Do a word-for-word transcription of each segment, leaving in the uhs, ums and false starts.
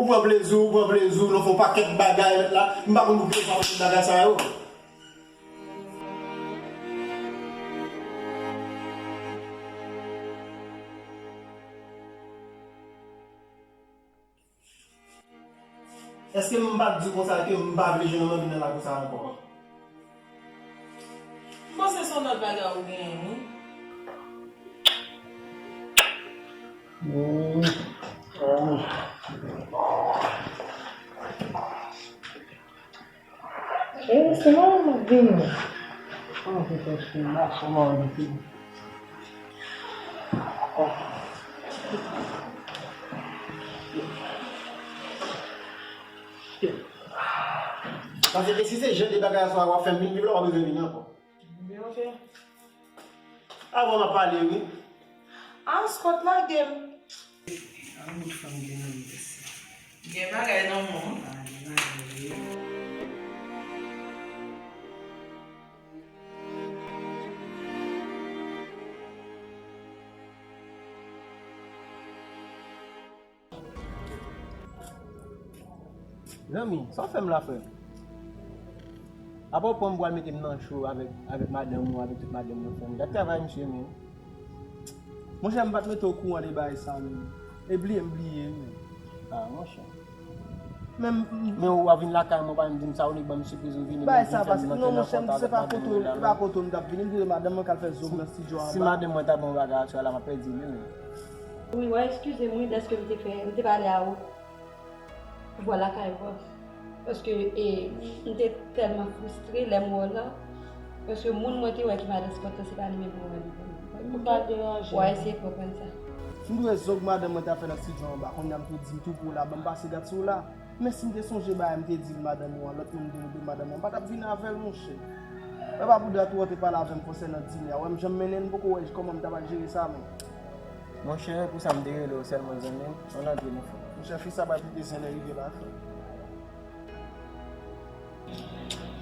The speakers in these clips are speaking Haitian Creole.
Ou pran plezi w, ou pran plezi w, nou fè yon pakèt bagay la. M pa konn pou ki w fè tout bagay sa yo. Èske m pa t di w konsa ke m pa vle jwenn yon manmi nan lakou sa a ankò? M panse se yon lòt bagay ou genyen, wi. E, se mwen, m ap vini. An, se tèt mwen, m ap fè mwen vini. Paske si se jan de bagay sa w ap fè m vin viv la, w pa bezwen vini ankò. Ebyen, oke. Avan m ap pale, wi. Ah, Scott lage m. An bout fanm gen nan mesye. Gen bagay nan men w. Ah, gen bagay, wi. Zanmi, sa w fè m la, frè? Apa w pran m pral mete m nan cho avèk, avèk madanm ou, avèk tout madanm nan, frè m? Gad travay misye, men. Monchè, m pa t mete w okouran de bagay sa, men. E bliye, m bliye, men. Ah, monchè. Men, men w ap vin lakay mwen, pa menm di m sa, w nik ban m sipriz, ou vini, bagay sa pase. Non, monchè, m di se pa kote w, e pa kote w m t ap vini, m di madanm mwen k al fè zo m nan estidyo anba. Si madanm mwen ta ban m bagay sa la, m ap pèdi l, men. Wi, w a eskize m, wi, dèske m te fè, m te pale a ou pou w al lakay bòs. Paske, e, m te tèlman fristre lè m wè w la. Paske moun mwen te wè ki madan Scott la, se pa li menm mwen wè li pou mwen. Ou pa deranje. W a eseye konprann sa. M dwe zo k madanm mwen ta fè nan estidyo anba. Kounye a m tou di m tou pou w la, ban m pase gad sou w la. Men si m te sonje bagay m te di l madanm ou an, lòt moun m te montre madanm ou an, m pa t ap vin avè l, monchè. E pa bouda tou an te pale avè m konsènan dine a. Wè m jan m mennen l, m poko wè kòman m ta pral jere sa, men. Monchè, pou sa m te rele w sèlman, zanmi m, ann antre, mon frè. Monchè, fi sa pral kite zen nan rive la, frè.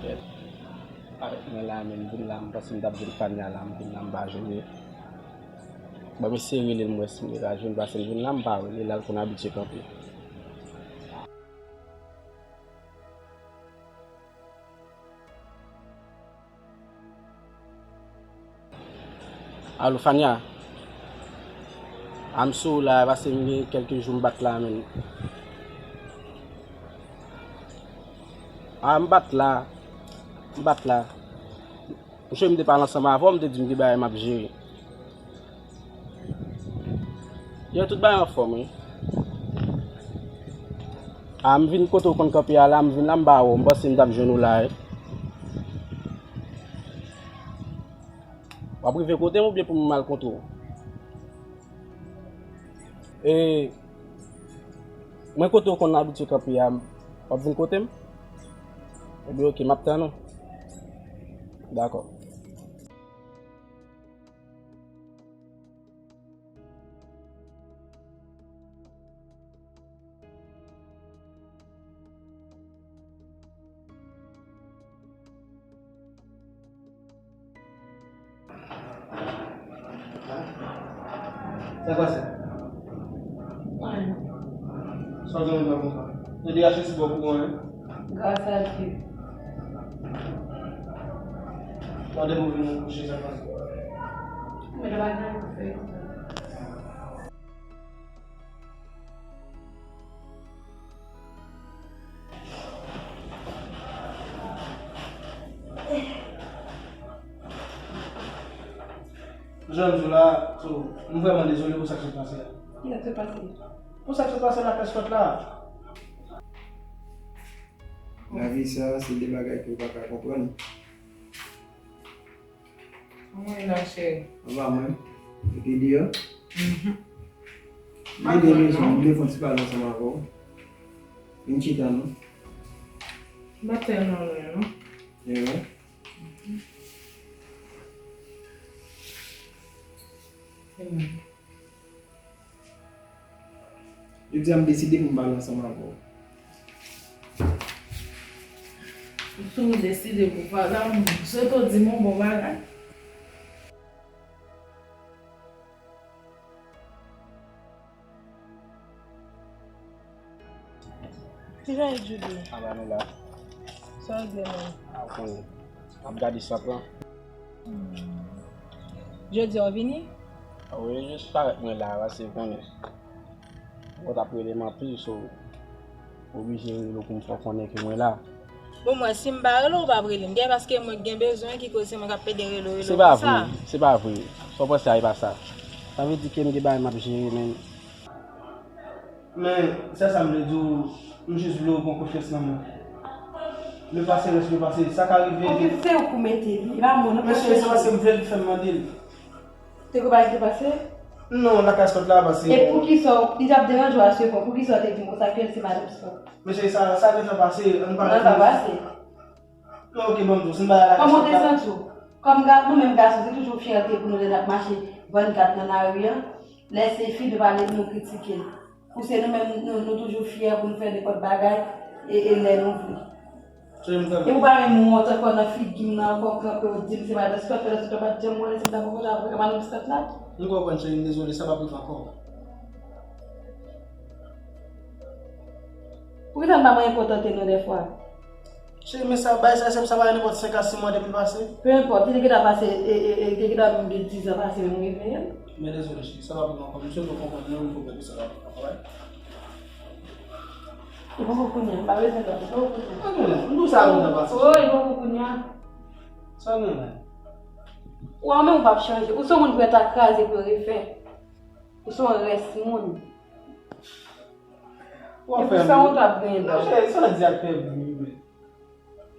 Kèt. Avèk mwen la, men m vin la, m panse m t ap jwenn Fania la, m vin la, m pa jwenn li. Bon, m eseye rele l, m wè si m te ka jwenn, paske m vin la, m pa wè li, l al konn abitye kanpe. Alo, Fania? A, m sou la, paske m gen kèlke jou m pa t la menm. A, m pa t la. M pa t la. Monchè, m te pale ansanm avè w, m te di m gen bagay m ap jere. Yo, tout bagay anfòm, wi. A, m vin kote w konn kanpe a la, m vin la, m pa wè w, m panse m t ap jwenn ou la, wi. W ap rive kote m oubyen pou m al kote w? E, mwen kote w konn abitye kanpe a, w ap vin kote m? Ebyen, oke, m ap tann ou. Dakò. Sa k pase? Anyen. Sa w gen menm nan konsa? Yo degaje sou bò kouran an. Gras a Dye. Tande pou vin kouche, sa k pase? Men la pa gen anyen pou fè konsa. Jan m di w la, so, m vrèman dezole pou sa k sot pase a. Ki sa k sot pase? Pou sa k sot pase nan kay Scott la. Lavi sa, se de bagay ke w pa ka konprann. Mwen la, cheri. Anba mwen. Epi deyò. Mhm. M ap vin, non. M vle fè yon ti pale ansanm avè w. Vin chita, non. M pa tèlman lwen, non. Ehe. Ehe. Jodi a, m deside pou m pale ansanm avè w. Ou tou deside pou w pale, m swete w di m yon bon bagay. Kijan e Judy? Aba nou la. Sa w regle menm? A, w konnen. M ap gade sant lan. Jodi a w vini? A wi, jis parèt mwen la, paske w konnen. Ou t ap rele m anpil, so, oblije rele w pou m fè w konnen ke mwen la. Bon, mwen, si m pa rele w, ou p ap rele m. Gen paske mwen gen bezwen ki koz se mwen k ap pede rele w, rele w konsa. Se pa vre, se pa vre. Sa w panse a, e pa sa. Sa vle di ke m gen bagay m ap jere, men. Men, sèl sa m vle di w, m jis vle w pran konfyans nan mwen. Le passé reste le passé. Sa ka rive. Konfyans se ou pou mete li, e pa mwen, non. Men cheri, se paske m vle l ki fè m mande l. Te gen bagay ki te pase? Non, lakay Scott la pase. E poukisa w, li t ap deranje w a Sefò, poukisa w te di m konsa ke l se madanm Scott? Men cheri, sa, sa gentan pase, ann pa... Nan pa pase. Non, ok, ban m di w, si m pa lakay Scott la. Kòman w te santi w? Kòm ga-, nou menm gason, se toujou fyète pou nou lè n ap mache vennkat nan lari a. Lè se fi, nou pale, nou kritike l. Pou se nou menm, nou, nou toujou fyè pou nou fè nenpòt bagay e, e lè nou vle. Cheri, m kanpe. E ou pa menm wont ankò nan figi m nan ankò, kanpe w di m se madan Scott, pandan se tan w pa t janm konnen si m ta poko ta pran madan Scott la? M konprann, cheri, m dezole, sa p ap rive ankò. Poukisa n pa manyen kontante nou dèfwa? Cheri, men sa, bagay sa, sa, sa pa nenpòt senk a sis mwa depi l pase. Pe enpòt, li te gentan pase, e, e, e, li te gentan menm gen diz an pase menm rive, hein? Men dezole, cheri, sa p ap rive ankò. M swete w konprann, mwen menm, m konprann ke sa p ap rive ankò, right? Li poko kounye a, m pa bezwen lòt, li poko kounye a. Sa gen la? M di w sa lontan pase. Oh, li poko kounye a. Sa gen la? Ou wè, ou menm ou p ap chanje. Ou se yon moun pou yo ta kraze, pou yo refè. Ou se yon rès moun. E pou sa ou t ap genyen dòm. Non, cheri, sa w di a fè bri, wi.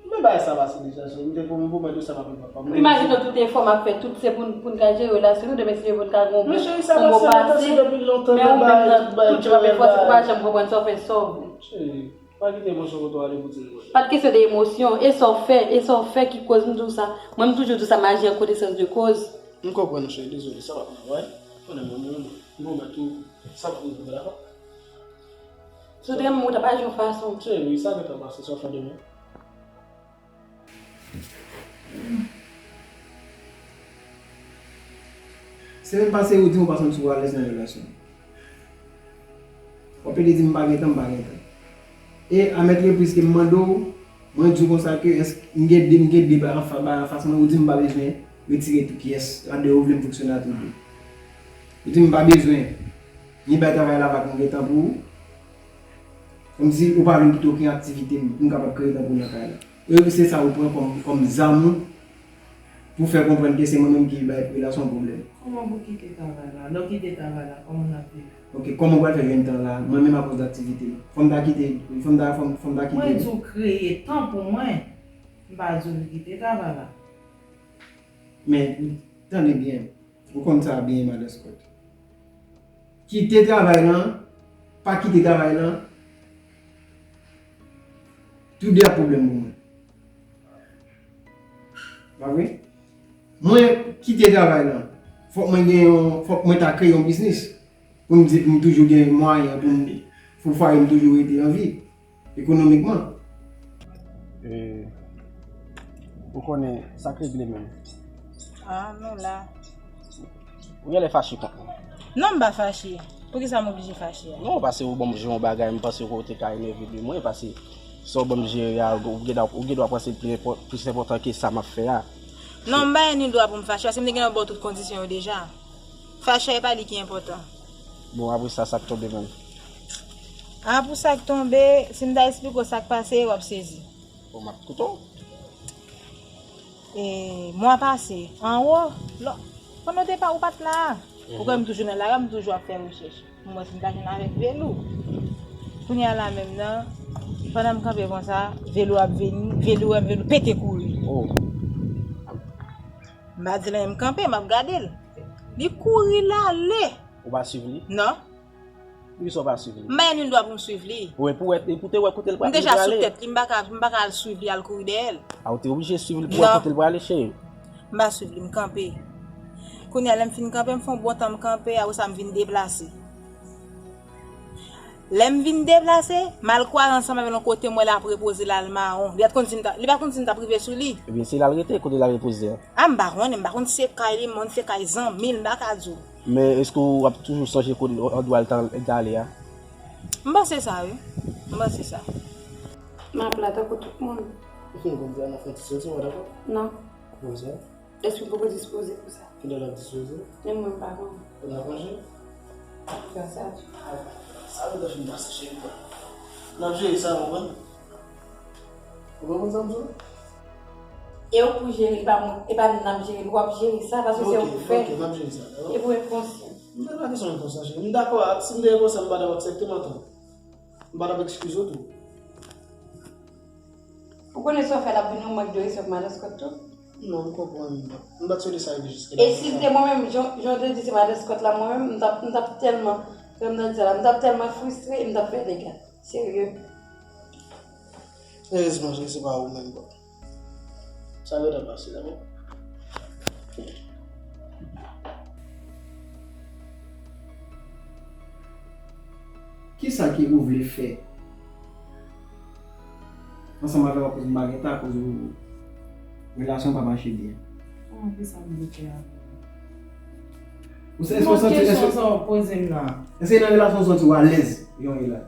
Men bagay sa pase deja, cheri. M te pwomèt ou sa p ap rive ankò. Imajine w tout efò m ap fè, tout se pou n, pou n ka jere relasyon nou, demen si Dye vle n ka gen yon bon, yon bon pase. Men ou menm nan tout jan w ap fè fòs, ou pa janm konprann sa w fè, sa w vle. Cheri, pa kite emosyon pote w ale pou di m wè. Pa t kesyon de emosyon, e sa w fè, e sa w fè ki koz m di w sa. Mwen, m toujou di w sa, m aji an konesans de koz. M konprann ou, cheri, dezole, sa p ap rive, wi. Konnen mwen, mwen, mwen, m pwomèt ou, sa p ap rive, dakò? Si w te renmen m, ou t ap aji yon fason. Cheri, sa gentan pase, sa w fè demen? Semèn pase, ou di m ou pa santi w alèz nan relasyon. W ap pede di m pa gen tan, m pa gen tan. E a mèt repriz ke m mande w, mwen di w konsa ke èske m gen de, m gen de ba anfa, ba anfas mwen, ou di m pa bezwen retire tou pyès, ladan yo vle m fonksyone a tou de. Ou di m pa bezwen ni bay travay la vag, m gen tan pou ou. Kòmsi ou pa vle m kite okenn aktivite m, pou m kapab kreye tan pou w nan kay la. E se sa ou pran kòm, kòm zam ou pou fè konprann ke se mwen menm ki bay relasyon an pwoblèm. Kòman pou kite travay la? Lè w kite travay la, kòman n ap viv? Ok, kòman w pral fè jwenn tan la? Mwen menm akoz de aktivite m. Fò m ta kite, fò m ta, fò m, fò m ta kite. Mwen di w kreye tan pou mwen. M pa di w kite travay la. Men, tande byen. Ou konn sa byen, madan Scott. Kite travay lan, pa kite travay lan, tou de ap pwoblèm pou mwen. Pa vre? Mwen kite travay lan, fòk mwen gen yon, fòk mwen ta kreye yon biznis pou m di, pou m toujou gen mwayen pou m, pou fwaye m toujou rete an vi. Ekonomikman. E, ou konnen sa k regle menm. Ah, nou la. Ou genlè fache kont mwen. Non, m pa fache. Poukisa m oblije fache a? Non, paske ou ban m jere yon bagay, m panse ke w te ka enève de mwen, paske sa w ban m jere a, ou gen dwa, ou gen dwa panse l pli enpò-, plis enpòtan ke sa m ap fè a. Non, m pa gen nil dwa pou m fache, paske m te gentan ba w tout kondisyon yo deja. Fache a, e pa li ki enpòtan. Bon, apre sa, sa k tonbe menm? Apre sa k tonbe, si m ta esplike w sa k pase, w ap sezi. Bon, m ap koute w. E, mwa pase, anwo, lò, pandan w te pa, ou pa t la a. Ou kwè m toujou nan lari a, m toujou ap fè rechèch. M wè si m ta jwenn avèk Velou. Kounye a la menm nan, pandan m kanpe konsa, Velou ap vini, Velou wè m, Velou pete kouri. Oh. M pa di l anyen, m kanpe, m ap gade l. Li kouri l ale. Ou pa swiv li? Non. Poukisa w pa swiv li? M pa gen nil dwa pou m swiv li. Wi, pou wè, pou te wè kote l pra-, li prale. M deja sou tèt li, m pa ka, m pa ka al swiv li, al kouri dèyè l. A, ou te oblije swiv li pou wè kote l prale, cheri. Non. M pa swiv li, m kanpe. Kounye a, lè m fin kanpe, m fè yon bon tan m kanpe, apre sa m vin deplase. Lè m vin deplase, m al kwaze ansanm avè l yon kote m wè l ap repoze l al mawon. Li pa t konn si m ta, li pa t konn si m t ap rive sou li. Ebyen, se la l rete, kote l al repoze a? A, m pa konnen, m pa konn si se kay li, m konn se kay zanmi l, m pa ka di w. Men èske w ap toujou sonje kote andwa l t al-, t ale a? M panse sa, wi. M panse sa. M ap la tankou tout moun. Ou konn sa, n ap fè ti soti, w dakò? Non. Ou konn sa? Lespri m poko dispoze pou sa. Kilè l ap dispoze? Menm mwen m pa konnen. Ou nan konje? Gras a Dye. Sa vle di fin pase cheri. N ap jere sa, ou konprann? Ou konprann sa m di w? E ou pou jere, e pa mwen, e pa nou n ap jere, w ap jere sa, paske se ou k fè. Ok, ok, n ap jere sa, dakò? E pou w ret konsyan. M pa kesyon ret konsyan, cheri. M dakò ak, si m te ret konsyan, m pa t ap aksepte m antan. M pa t ap eskize w tou. Ou konnen sa w fè l ap vin yon mank de respè pou madan Scott tou? Non, m konprann. M pa t swete sa rive jiske la. E si l te mwen menm, jan, jan w te di se madan Scott la, mwen menm, m t ap, m t ap tèlman, jan m t ap di sa la, m t ap tèlman fristre, m t ap fè dega. Serye. Erezman, cheri, se pa ou menm, bò. Sa yo t ap pase, dakò? Kisa ke ou vle fè ansanm avè w akoz m pa gen tan, akoz ou, relasyon pa mache byen? Kòman kisa m vle fè avè w? Ou se, èske w santi, èske, kesyon sa w poze m la. Èske nan relasyon w santi w alèz, jan w ye la?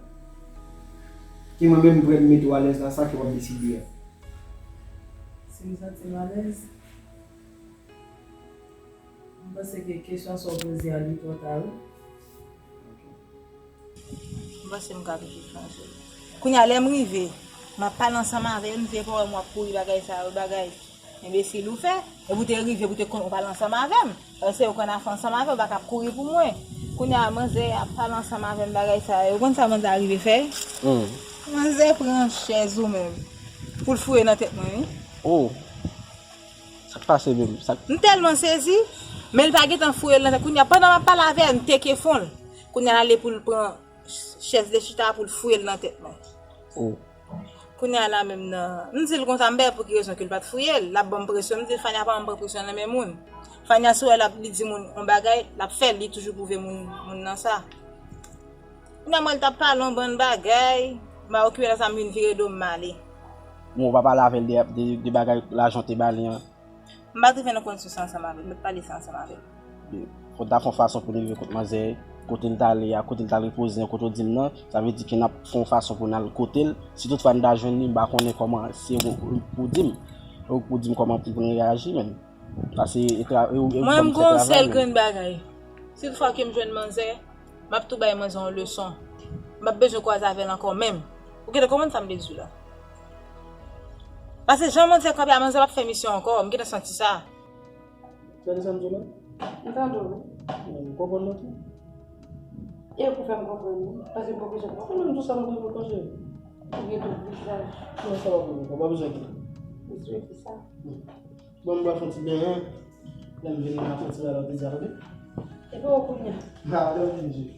Ke mwen menm m prèt mete w alèz nan sa ke w ap deside a. Si m santi m alèz, m panse ke kesyon sa w poze a li twò ta wi. M panse m ka kite chanje. Kounye a, lè m rive, m ap pale ansanm avè l, m veye pa wè m w ap kouri bagay sa yo, bagay enbesil ou fè. Epi w te rive, epi w te konn ou pale ansanm avè m. Paske ou konn afè ansanm avè l, ou pa ka ap kouri pou mwen. Kounye a, manzè ap pale ansanm avè m, bagay sa yo. Ou konn sa manzè a rive fè? Hmm. Manzè pran chèz ou menm. Pou l foure nan tèt mwen, wi. Oh. Sa k pase menm? Sa k... M tèlman sezi, men l pa gentan foure l nan tèt. Kounye a, pandan m ap pale avè l, m teke fon l. Kounye a, l ale pou l pran chèz de chita pou l foure l nan tèt mwen. Oh. Kounye a la menm nan, m di l konsa, m pa wè pou ki rezon ke l pa t foure l. L ap ban m presyon, m di l, Fania pa janm pran presyon nan men moun. Fania, si w wè l ap, li di moun yon bagay, l ap fè l, li toujou pwouve moun, moun nan sa. Kounye a, m wè l t ap pale yon bann bagay, m pa okipe l, sa m vin vire do m, m ale. Bon, ou pa pale avè l de, de, de bagay lajan w te ba li an? M pa t rive nan kondisyon sa ansanm avè l, m pa t pale sa ansanm avè l. Fò n ta fè yon fason pou n rive kot manzè, kote l t ale a, kote l t al repoze an, kote w di m nan. Sa vle di ke n ap fè yon fason pou n al kote l. Si toutfwa n ta jwenn li, m pa konnen kòman, se ou, ou pou di m. Ou pou di m kòman pou n reyaji, menm. Sa se e tra-, e, e, mwen, m gon sèl grenn bagay. Si toutfwa ke m jwenn manzè, m ap tou bay manzè yon leson. M p ap bezwen kwaze avè l ankò menm. Ou gentan konprann sa m vle di w la? Paske jan manzè kanpe a, manzè p ap fè misyon ankò. M gentan santi sa. Tande sa m di w la? M tande w, wi. M konprann nou tou. E ou pou fè m konprann, wi. Paske m poko janm konprann. Ou menm tou sa m tande w, cheri. Ou gen tout vizaj. Non, sa pa pwoblèm, ou pa bezwen enkyete. M swete sa. Hmm. Bon, m pral fè yon ti benyen. Lè m vini, m ap fè yon ti bagay la, w te di a, tande? E pa w kounye a. Nan, lè w vini, cheri.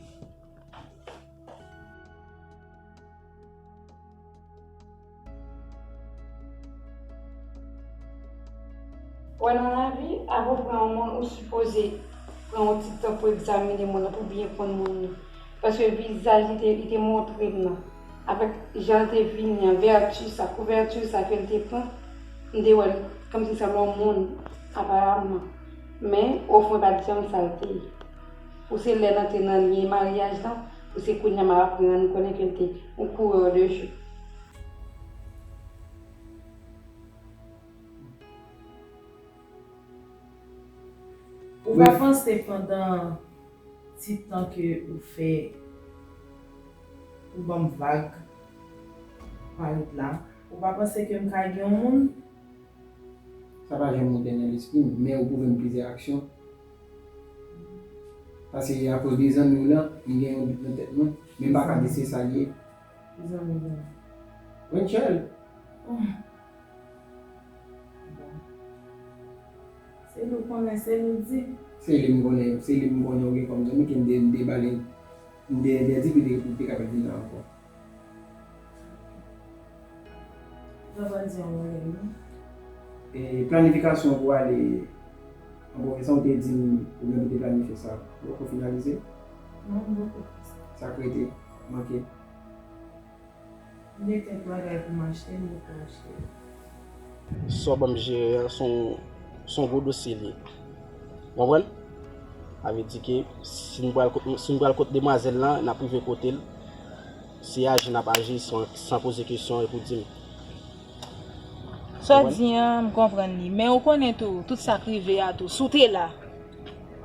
Wè, nan lavi, avan w pran yon moun, ou sipoze pran yon ti tan pou egzamine moun nan, pou byen konn moun nan. Paske vizaj li te, li te montre m nan, avèk jan l te vini an, vèti sa, kouvèti sa ke l te pran, m te wè l kòmsi l sanble yon moun, aparamman. Men, ofon, pa t janm sa l te ye. Pou se lè n antre nan lye maryaj lan, pou se kounye a m ap aprann konnen ke l te yon coureur de jeu. Ou pa panse pandan ti tan ke ou fè, ou ban m vag parèt la, ou pa panse ke m ka gen yon moun? Sa pa janm moute nan lespri m, men ou pwouve m plizyè aksyon. Paske akoz de zanmi w lan, m gen yon but nan tèt mwen, men m pa ka di se sa l ye. Ki zanmi w genyen? Rachel. Oh. Bon. Se li w konnen, se li w di. Se li m konnen, se li m konnen ou gen kòm zanmi ke m de, m debale, m de, entèdi pou li te, pou li te kapab vin la ankò. Sa pa di yon bagay, non. E planifikasyon pou ale an pwovens lan, ou te di m ou gen pou te planifye sa. Ou poko finalize? Non, m poko fè sa. Sa k rete manke? M gen kèk bagay pou m achte, m poko achte. Sa w ban m jere an, se yon, se yon gwo dosye li ye. Ou konprann? Sa vle di ke si m pral kot, si m pral kot demwazèl lan, n ap rive kote l. Se aji n ap aji san, san poze kesyon e pou di m. Sa w di an, m konprann li. Men ou konnen tou, tout sa k rive a tou, si w te la,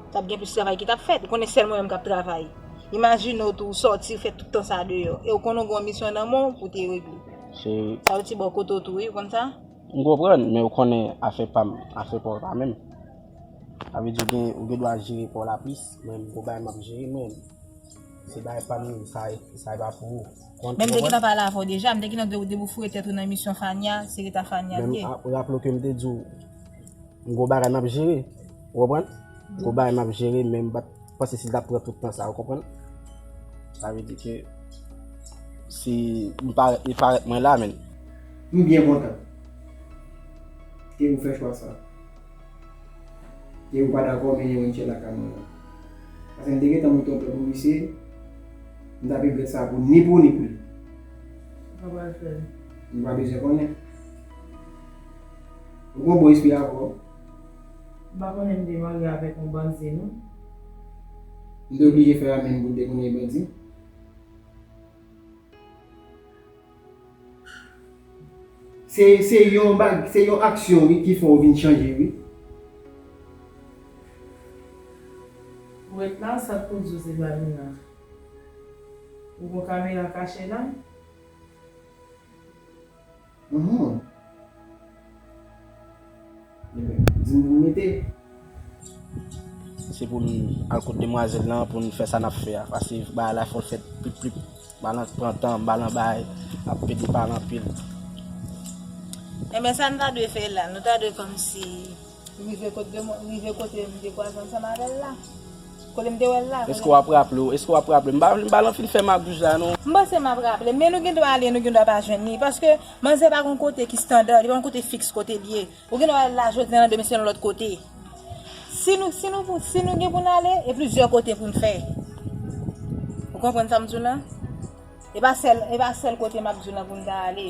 t ap gen plis travay ki t ap fèt. Ou konnen sèl mwen menm k ap travay. Imajine w tou, ou sòti, ou fè tout tan sa deyò. E ou konnen w gen yon misyon nan men w pou w te regle. Se Sa yo ti bò kote w tou, wi, ou konn sa? M konprann, men ou konnen afè pa m, afè pa w pa menm. Sa vle di ou gen, ou gen dwa jere pa w la plis, mwen menm, gon bagay m ap jere, mwen menm. Se bagay pa m, sa, sa e pa pou ou. Konn Men m te konprann? Gentan pale avè w deja, m te gentan de-, deboufouye tèt ou nan emisyon Fania, se reta Fania l Menm ye. A, ou raple w ke m te di w, m gon bagay m ap jere, ou konprann? M gon bagay m ap jere, men m pa t panse si l t ap pran tout tan sa, ou konprann? Sa vle di ke si m parèt, li parèt mwen la, men. M byen kontan ke ou fè chwa sa. E ou pa dakò mennen Wenchel lakay mwen la. Paske m te gentan monte yon plan pou misye, m t ap regrèt sa pou ni pou ni pou li. Ou pa pral fè l. Nou pa bezwen konnen. Ou gon bon espri avè w. M pa konnen m te marye avèk yon bandi, non. M te oblije fè amenn pou l te konnen e bandi. Se, se yon bag, se yon aksyon, wi, ki fè w vin chanje, wi. Ou ret la, sa k pou di w se pa vin la? Ou gon kamera kache la? Mhm. Ebyen, di m pou m mete. Se pou n al kot demwazèl lan, pou n fè sa n ap fè a. Paske bagay la fò l fèt plip plip. Balan pran tan, balan bay, ap pede pale anpil. Ebyen, sa n ta dwe fè la, nou ta dwe kòmsi rive kot demwa-, rive kote m te kwaze ansanm avè l la. Kote m te wè l la. Èske w ap raple w? Èske w ap raple w? M pa, m pa nan fin fè magouj la, non. M panse m ap raple, men nou gen dwa ale, nou gen dwa pa jwenn li. Paske manzè pa gon kote ki estanda, li pa gon kote fiks kote l ye. Ou gen dwa al la jodi a, demen se yon lòt kote. Si nou, si nou, si nou gen pou n ale, e plizyè kote pou n fè. Ou konprann sa m di w la? E pa sèl, e pa sèl kote m ap di w la pou n ta ale.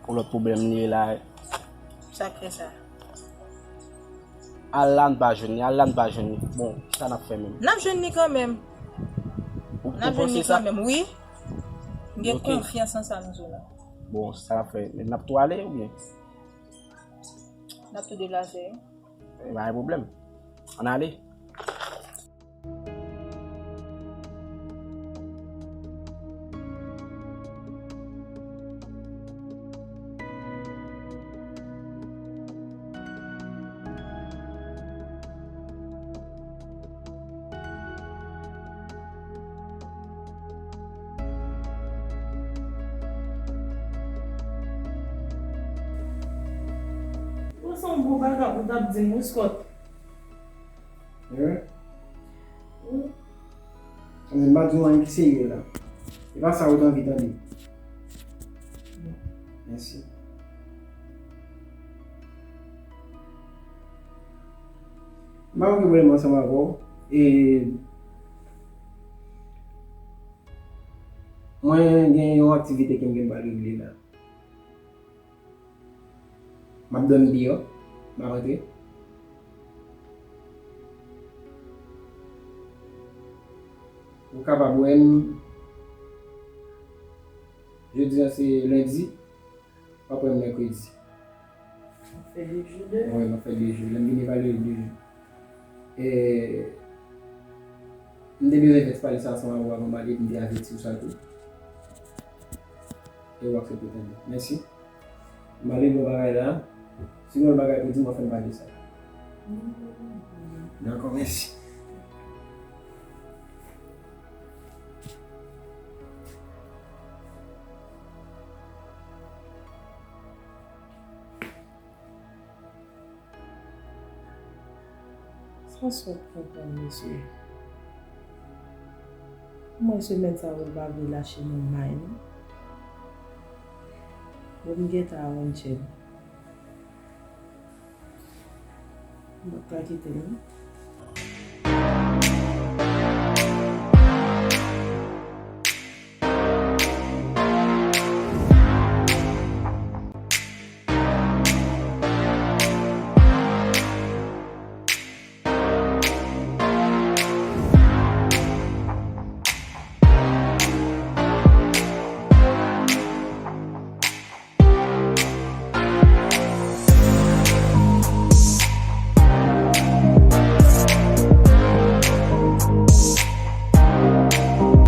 Yon lòt pwoblèm li ye la. Sa k fè sa? Al la n pa jwenn li, al la n pa jwenn li. Bon, sa n ap fè menm? N ap jwenn li kanmenm. Ou, N ap ou jwenn li panse sa? Kanmenm, wi. M gen Ok. Konfyans nan sa m di w la. Bon, sa n ap fè? N ap tou ale oubyen? N ap tou deplase. E pa gen pwoblèm. Ann ale. Ou se yon gwo vagabon, t ap di m wi, Scott. Hein? Wi. Sa vle m pa di w anyen ki serye la. E pa sa ou t anvi tande. Mèsi. M pa gen pwoblèm ansanm avè w. E mwen gen yon aktivite ke m gen pou al regle la. M ap dòmi deyò, m ap antre. Ou kapab wè m, jodi a se lendi, w ap wè m mèkredi. Fè de jou de? Wi, m ap fè de jou. Lè m vin evalye l de jou. E, m te bezwen fè ti pale sa ansanm avè w avan m ale, m te avèti w sa tou. E w aksepte tande. Mèsi. M ale bon bagay la. Si gen yon bagay pou di m, w ap fè m pale sa. Dakò, mèsi. Sa sòt konprann, mesye. Mwen, semèn sa yo, l pa vle lache nan may, non. Bon, m gentan a Wenchel. M p ap ka kite l, non.